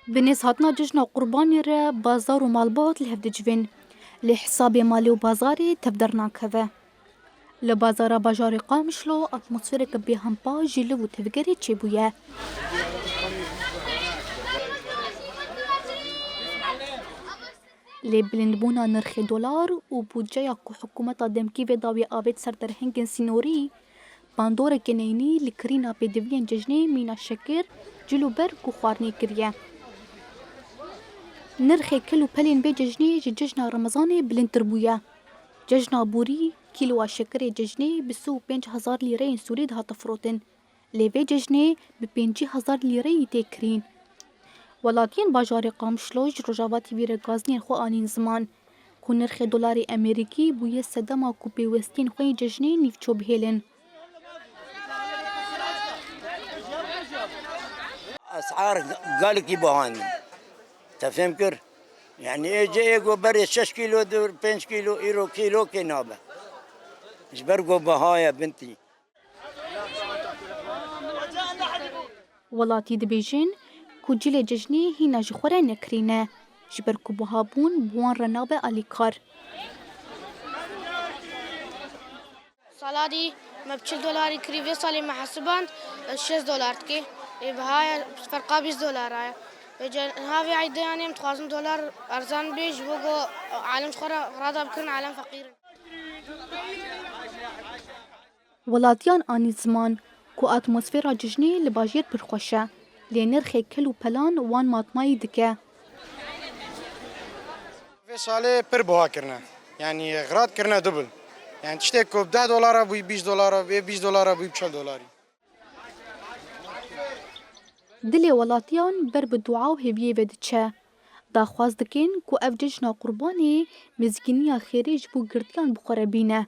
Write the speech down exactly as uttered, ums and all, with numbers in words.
Bi nêz hatina cejna Qurbanê re bazar û malbat li hev dicivin. Lê hesabê malê û bazarê tev dernakeve. Li bazara bajarê Qamişlo atmosfereke bêhempa ji liv û tevgerê çêbûye. Lê bilindbûna nirxê dolar û budceya ku hikûmeta demkî vê dawî avêt ser derhengên sînorî, bandoreke neyînî li kirîna pêdiviyên cejnê mîna şekir, cil û berg û xwarinê kiriye. Nirxê kil û pelên vê cejnê ji cejna Remezanê bilindtir bûye. Cejna borî, kîloa şekirê cejnê bi sî û pênc hezar lîreyên Sûrî dihate firotin. Lê vê cejnê bi pêncî hezar lîreyî tê kirîn. Welatiyên bajarê Qamişlo ji Rojava T V re gazinên xwe anîn ziman ku nirxê dolarê Amerîkî bûye sedema ku pêwestiyên xwe yên cejnê nîvço bihêlin. Esar gelekî biha ne. Te fêm kir? Yani êcê ê go berê şeş kîlo dur, pênc kîlo, îro kîlo kê nabe. Ji ber go biha ye bintî. Welatî dibêjin ku cilê cejnê hîna ji xwe re nekirî ne, ji ber ku bihabûn bi wan re nabe alîkar. Sala dî me bi çil dolarî kirî, vê salê me hesiband şêst dolar dike. Ê bihaya ferqa bîst dolara ye. Vêca niha vê eydeyan em dixwazin dolar erzan bê, ji bo ku alem ji xwe re rada bikirin, alem feqîr in. Welatiyan anî ziman ku atmosfera cejnê li bajêr pir xweş e, lê nirxê kil û pelan wan matmayî dike. Vê salê pir buha kirine. Yani xirat kirine dubl. Yani tiştek ku bi deh dolara bûyî bîst dolara, vê bîst dolara bûyî bi çil dolarî. Dilê welatiyan ber bi dua û hêviyê ve diçe. Daxwaz dikin ku ev cejna Qurbanê mizgîniya xêrê ji bo girtiyan bi xwe re bîne.